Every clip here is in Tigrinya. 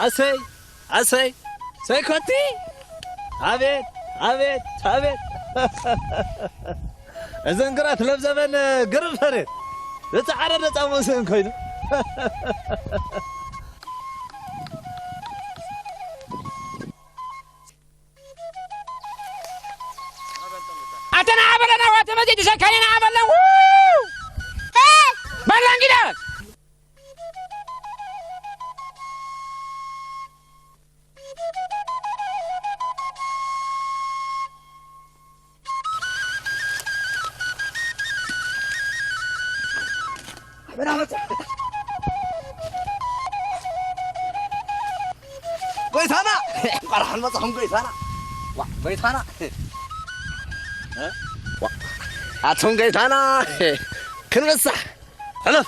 ኣሰይ ኣሰይ ሰይኮቲ ኣቤት ኣቤት ኣቤት እዘን ግራት ለብዘበን ግርም ፈሬት ዝፀዓረ ደፃ መስእን ኮይኑ ኣተና ኣበለና ዋተ መዚድ ሸካኔና ኣበለን በላንጊዳ ጎይታና እንቋዕ ደሓን መጻኹም ጎይታና። ዋ ጎይታና እ? ዋ፣ ኣቱም ጎይታና ክንበሳሕ ሕለፍ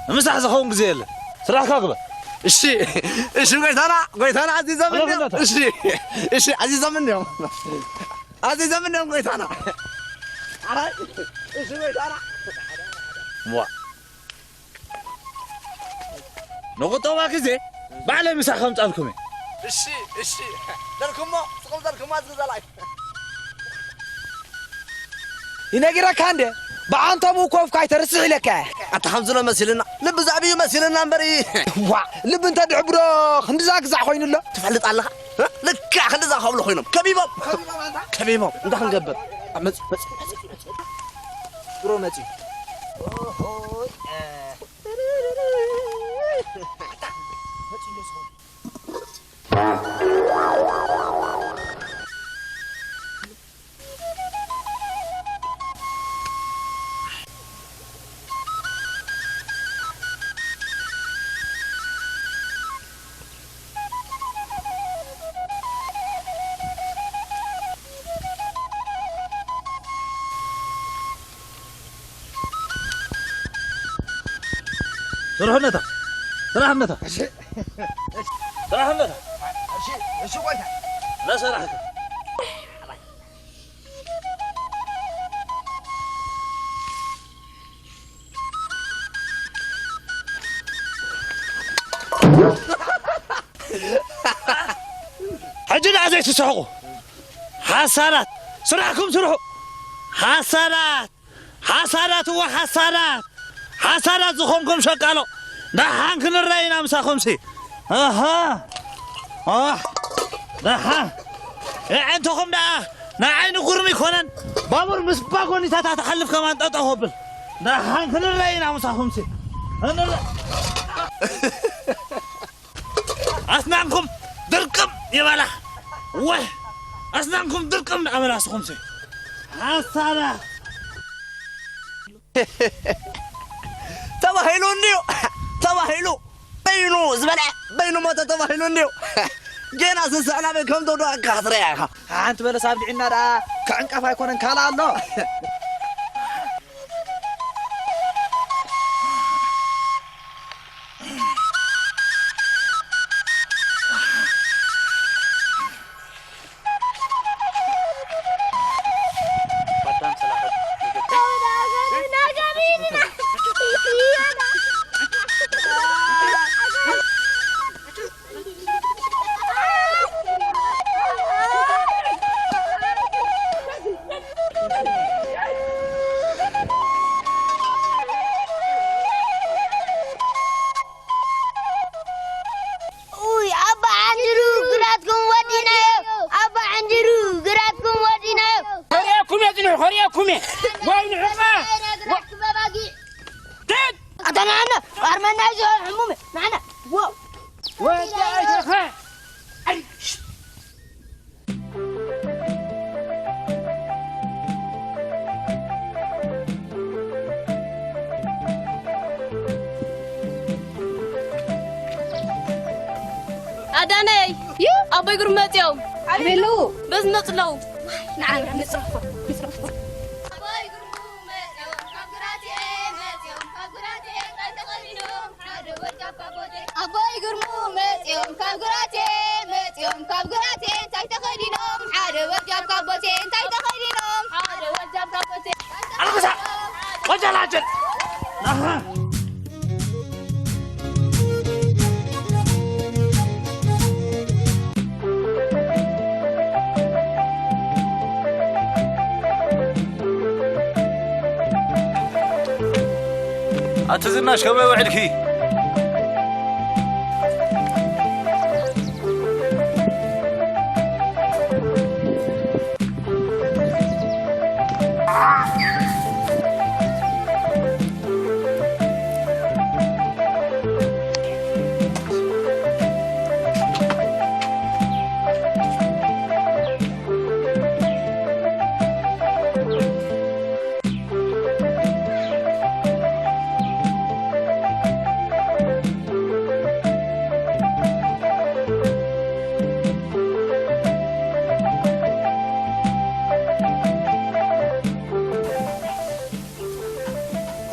ንምሳሕ ዝኸውን ግዜ የለ ስራሕካ ግበር። እሺ እሺ ጎይታና ጎይታና ኣዚዞም ሕለፍ እንዲዮም እንዳታ። እሺ እሺ ኣዚዞም እንዲዮም ኣዚዞም እንዲዮም ጎይታና ኣራይ እሺ ጎይታና ዋ ንቁጠባ ግዜ ባዕለይ ምሳሕ ከምጻልኩም እየ። እሺ እሺ ዘልኩሞ ስኹም ዘልኩሞ ኣዝግዛላይ ይነጊረካ እንደ ብዓንተሙ ኮፍካ ኣይተርስሕ ኢለካ ኣታ ከምዝሎ መሲልና ልቢ ዛዕብዩ መሲልና እምበሪ ዋ ልቢ እንተ ድሕብሮ ክንድዛ ግዛዕ ኮይኑ ኣሎ ትፈልጥ ኣለኻ ልክዕ ክንድዛ ከብሉ ኮይኖም ከቢቦም ከቢቦም እንታይ ክንገብር መፅ መፅ ድሮ መፂ ስርሑ ነታ ስራሕ ነታ ስራሕ ነታ እሺ እሺ ቆይታ ለሰራሕካ ሕጂ ደኣ ዘይትስሕቑ ሓሳዳት ስራሕኩም ስርሑ ሓሳዳት ሓሳዳት እዋ ሓሳዳት ሓሳዳት ዝኾንኩም ሸቃሎ ደሓን ክንረአ ኢና ምሳኹምሲ ኣሃ ኣህ ደሓን የዕንትኹም ደኣ ንዓይ ንጉርሚ ይኮነን ባቡር ምስ ባጎኒታታ ትሓልፍ ከማን ጠጠው ከብል ደሓን ክንረአ ኢና ምሳኹምሲ ክንረ ኣስናንኩም ድርቅም ይበላ ወይ ኣስናንኩም ድርቅም ንኣበላስኹምሲ ሓሳዳት ተባሂሉ እንድዩ ተባሂሉ በይኑ ዝበልዐ በይኑ ሞተ ተባሂሉ እንድዩ ጌና ስስዕና በይ ከም ተውዶ ኣካ ክትረያ ኢኻ ሓንቲ በለስ ኣብልዒና ደኣ ክዕንቀፍ ኣይኮነን ካልእ ኣሎ ኡይ ኣባ ዓንድሩ ግራትኩም ወዲናዮ ኣባ ዓንድሩ ግራትኩም ወዲናዮ ኸሪአኩም እየ ጽንሑ ኸሪአኩም እየ ወይ ንዕማ ኣታ ንዓና ኣርመና እዩ ሕሙም ንዓና ወዲ ኣይተኸ ኣዳነይ ዩ ኣቦይ ግርም መፅኦም ኣበይ ኣለዉ በዚ መፁ ኣለዉ ንዓና ንፅረፎ ንፅረፎ ኣቦይ ግርሙ መፅኦም ካብ ግራቴ መፅኦም ካብ ግራቴ እንታይ ተኸዲኖም ሓደ ወዲ ኣባ ቦቴ ኣቦይ ግርሙ መፅኦም ካብ ግራቴ መፅኦም ካብ ግራቴ እንታይ ተኸዲኖም ሓደ ወዲ ኣባ ቦቴ እንታይ ተኸዲኖም ሓደ ወዲ ኣባ ቦቴ ኣልቅሳ ቆጃላጀል ኣቲ ዝናሽ ከመይ ውዕልኪ?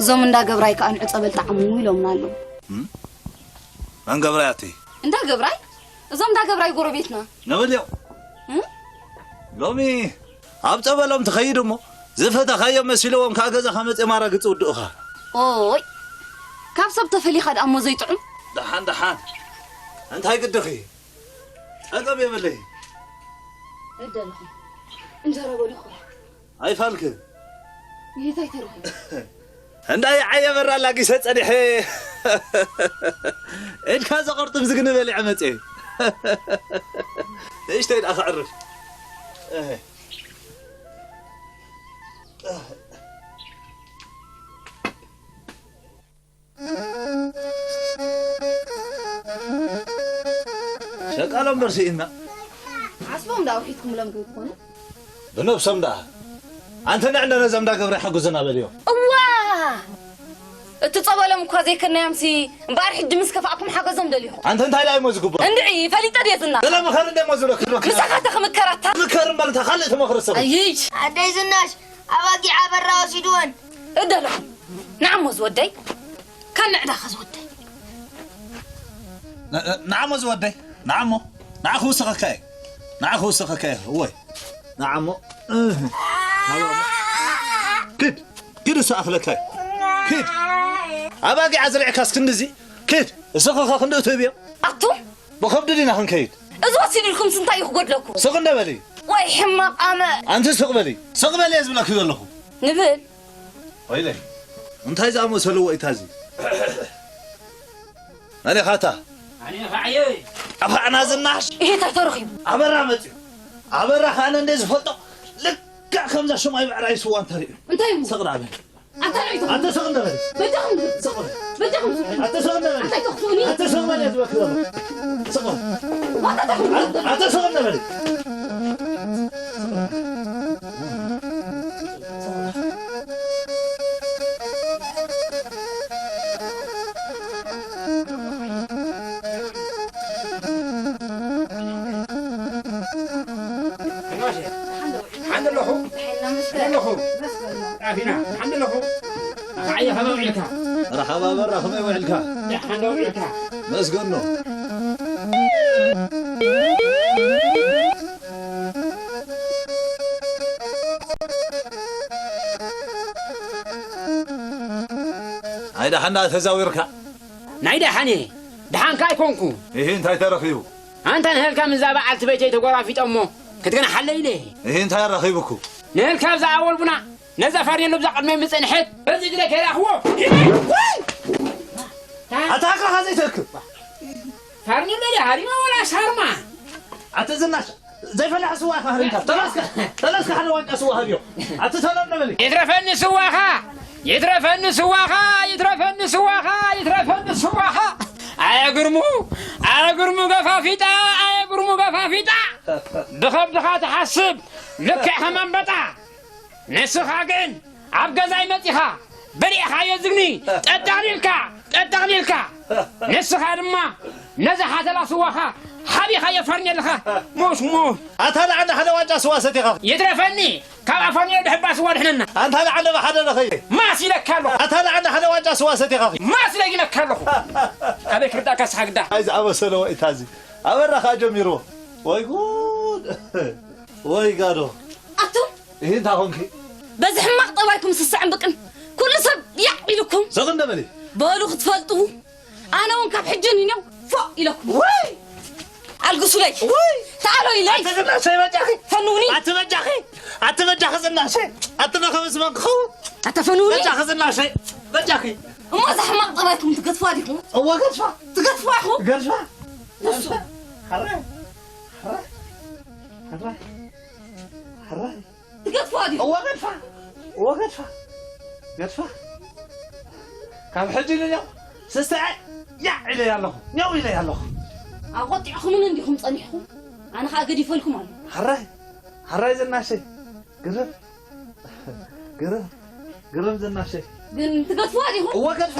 እዞም እንዳ ገብራይ ከኣ ንዑ ጸበል ጠዓሙ ኢሎምና ኣለዉ። መን ገብራይ ኣቲ? እንዳ ገብራይ? እዞም እንዳ ገብራይ ጎረቤትና። ነበልዮ። እም? ሎሚ ኣብ ጸበሎም ትኸይድ እሞ ዝፈተኻዮ መሲልዎም ከኣ ገዛኻ መጽኦም ኣራግጽ ውድኡኻ። ኦይ፣ ካብ ሰብ ተፈሊኻ ደኣ እሞ ዘይጥዑም። ደሓን፣ ደሓን። እንታይ ግድኺ? ጸገም የብለይ። እደልኹ። እንጀራ በሊኹ። ኣይፋልክ። ይታይ ተረኹ። እንዳይ ዓየ በራ ላጊሰ ጸኒሐ። እድካ ዘቆርጥም ዝግኒ በሊዐ መጽየ። ንእሽተይ ደኣ ከዕርፍ። እህ። ሸቃሎ እምበር ስኢንና። ዓስቦም ደኣ ኣውሒድኩምሎም ከይትኾኑ። ብነብሶም ደኣ። ኣንተ ንዕንደ ነዞም እንዳ ገብረ ሓጉዘና በልዮም። እዋ! እቲ ጸበሎም እኳ ዘይከናዮምሲ እምበኣር ሕጂ ምስ ከፋእኩም ሓገዞም ደሊኹም። ኣንተ እንታይ ደኣ እሞ ዝግበሩ? እንድዒ ፈሊጠ ድየ ዝና? ገለ ምኸር እንደ እሞ ዝብለኪ ዶ? ምሳኻ ተኽምከር ኣታ። ምከር እምበር እንታይ ካልእ ትመኽሪ ሰብ? ኣይሽ! ኣደይ ዝናሽ ኣባጊዕ ኣበራ ወሲድወን። እደለኹም። ንዓሞ ዝወደይ። ካልዕ ዳኻ ዝወደይ። ን-፣ ን-፣ ንዓሞ ዝወደይ። ንዓሞ። ንዓ ክውስኸካ እየ። ንዓ ክውስኸካ እየ። እወይ። ንዓሞ። እህ። ሃባሞ። ክድ። ክድ እሱ ኣኽለካ እዩ። ክድ። ኣባጊዕ ኣዝሪዕካስ ክንድዚ። ክድ። እስኸኻ ክንድኡ ትህብዮ። ኣቱም። ብኸብዲ ዲና ክንከይድ? እዚ ወሲድልኩምስ እንታይ እዩ ክጎድለኩም? ስቕ እንደ በሊ። ወይ ሕማቕ ኣመል። ኣንቲ ስቕ በሊ። ስቕ በሊ እየ ዝብለኪ ዘለኹ። ንብል። ወይለይ፣ እንታይ ዝኣመሰሉ ወይታ እዚ? መን ኢኻ እታ? ኣነ ኸዓ እየ። ጠፋዕና ዝናሽ። ይሄ እንታይ ተረኺቡ? ኣበራ መፅዩ። ኣበራ ኸዓ ኣነ እንደ ዝፈልጦ ልክዕ ከምዛ ሸማይ ብዕራይ ስዋ እንተርእዩ። እንታይ እሞ? ስቕ ደኣ በል። ኣታ ርኢቶ። ኣተ ስቕ እንደ በል። በጃኹም። ስቕ በል። በጃኹም ስቕ። ኣተ ስቕ እንደ በል። ኣታ ይተኽፉኒ። ኣተ ስቕ በል እየ ዝበልክ ዘሎ። ስቕ በል። ዋታ ተኽፉኒ። ኣተ ስቕ እንደ በል። ሓንደለኹ። ሓንደለኹ። ጣፊና። ሓንደለኹ። ኣኸዓየ ከመይ ውዒልካ? መርሓባ በራ፣ ከመይ ውዒልካ? ደሓን ዶ ውዒልካ? መስገኖ። ኣይ ደሓን ደኣ ተዛዊርካ? ናይ ደሓን እየ። ደሓንካ ኣይኮንኩ። እሂ፣ እንታይ ተረኺቡ? ኣንታ ንህልካ ምስዛ በዓልቲ ቤተይ ተጎራፊጠ እሞ ክትገናሓለይ ኢለ። እሂ፣ እንታይ ኣረኺቡኩ? ንህልካ ኣብዛ ኣወል ቡና ነዛ ፋርኔሎ ብዛ ቅድመይ ምጸንሐት በዚ ግደ ከይረኣኽዎ። ኣታ ሃቅኻ ዘይተርክብ። ፋርኔሎ ድያ ሃሪማ ወላ ሳርማ? ኣቲ ዝናሽ ዘይፈላሕ ስዋ ኢኻ ሃሪምካ። ተላስካ፣ ተላስካ ሓደ ዋንጫ ስዋ ሃብዮ። ኣቲ ሰላም ነበሊ። ይትረፈኒ ስዋኻ፣ ይትረፈኒ ስዋኻ፣ ይትረፈኒ ስዋኻ፣ ይትረፈኒ ስዋኻ። ኣየ ግርሙ፣ ኣየ ግርሙ ገፋፊጣ፣ ኣየ ግርሙ ገፋፊጣ። ብኸብድኻ ትሓስብ ልክዕ ከም ኣንበጣ። ንስኻ ግን ኣብ ገዛይ መጺኻ በሊዕኻዮ ዝግኒ ጠጠቕሊልካ፣ ጠጠቕሊልካ። ንስኻ ድማ ነዛ ሓተላ ስዋኻ ሓቢኻዮ ፈርኔልኻ። ሞሽ ሞሽ። ኣታ ንዓና ሓደ ዋንጫ ስዋ ሰቲኻ። ይትረፈኒ፣ ካብ ኣፋንዮ ድሕባ ስዋ ድሕነና። ኣንታ ንዓና ብሓደ ረኸየ። ማስ ኢለካ ኣለኹ። ኣታ ንዓና ሓደ ዋንጫ ስዋ ሰቲኻ። ማስ ኢለ ኢለካ ኣለኹ። ኣበይ ክርዳእካ ስሓግዳ። ኣይ ዝኣመሰለ ወኢታ እዚ። ኣበራ ከኣ ጀሚርዎ። ወይ ጉድ። ወይ ጋዶ። ኣቱም ይህ እንታይ ኾንኪ? በዚ ሕማቕ ጠባይኩም ስስዕን ብቅን ኩሉ ሰብ ያዕ ኢልኩም። ስቕ እንደ በሊ። በሉ ክትፈልጡ፣ ኣነ እውን ካብ ሕጂ ንኔው ፎእ ኢለኩም። ወይ! ኣልግሱለይ። ወይ! ተኣሎ ኢለይ። ኣቲ ዝናሸይ በጃኺ። ፈንውኒ። ኣቲ በጃኺ። ኣቲ በጃኺ ዝናሸይ። ኣቲ ነኸብስ መን ክኸውን? ኣተ ፈንውኒ። በጃኺ ዝናሸይ። በጃኺ። እሞ እዛ ሕማቕ ጠባይኩም ትገድፍዋ ዲኹም? እወ ገድፋ። ትገድፍዋ ኢኹም? ገድፋ። ንሱ። ገድፋ። ሕራይ። ሕራይ። ሕራይ። ሕራይ። ትገድፍዋ ዲኹም? እወ ገድፋ። እወ ገድፋ። ገድፋ። ካብ ሕጂ ንኔው ስስተዐ ያዕ ኢለያ ኣለኹ። ኔው ኢለያ ኣለኹ። ኣቖጢዕኹምን እንዲኹም ጸኒሕኩም። ኣነ ኸኣ ገዲፈልኩም ኣሎ። ሕራይ። ሕራይ ዝናሸይ። ግርም። ግርም። ግርም ዝናሸይ። ግን ትገድፍዋ ዲኹም? እወ ገድፋ።